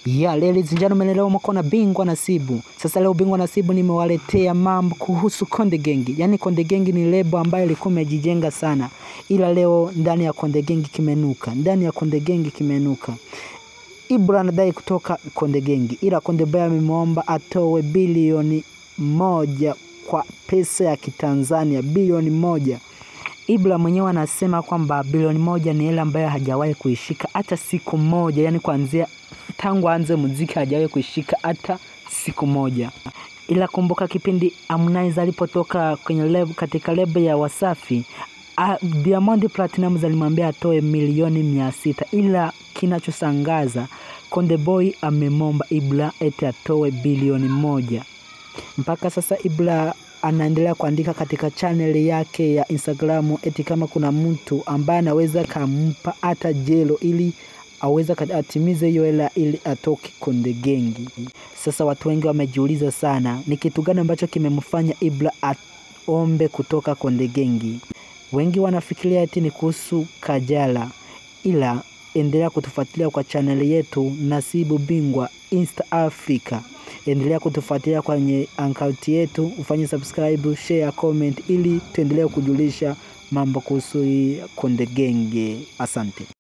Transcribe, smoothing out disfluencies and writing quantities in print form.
Ya ladies and gentlemen, leo mko na Bingwa Nasibu. Sasa leo Bingwa Nasibu nimewaletea mambo kuhusu Konde Gang. Yaani Konde Gang ni lebo ambayo ilikuwa imejijenga sana. Ila leo ndani ya Konde Gang kimenuka. Ndani ya Konde Gang kimenuka. Ibra anadai kutoka Konde Gang. Ila Konde Boy amemwomba atoe bilioni 1 kwa pesa ya Kitanzania, bilioni 1. Ibra mwenyewe anasema kwamba bilioni 1 ni hela ambayo hajawahi kuishika hata siku moja, yani kuanzia tangu aanze muziki hajawahi kuishika hata siku moja. Ila kumbuka kipindi Harmonize alipotoka kwenye lebo, katika lebo ya Wasafi, Diamond Platnumz alimwambia atoe milioni 600, ila kinachoshangaza Konde Boy amemwomba Ibra eti atoe bilioni 1. Mpaka sasa Ibra anaendelea kuandika katika channel yake ya Instagram eti kama kuna mtu ambaye anaweza kampa hata jelo ili aweze atimize hiyo hela ili atoke Konde Gang. Sasa watu wengi wamejiuliza sana ni kitu gani ambacho kimemfanya Ibra aombe kutoka Konde Gang. Wengi wanafikiria eti ni kuhusu Kajala, ila endelea kutufuatilia kwa channel yetu Nasibu Bingwa East Africa. Endelea kutufuatilia kwenye akaunti yetu, ufanye subscribe, share, comment ili tuendelee kujulisha mambo kuhusu hii Konde Gang. Asante.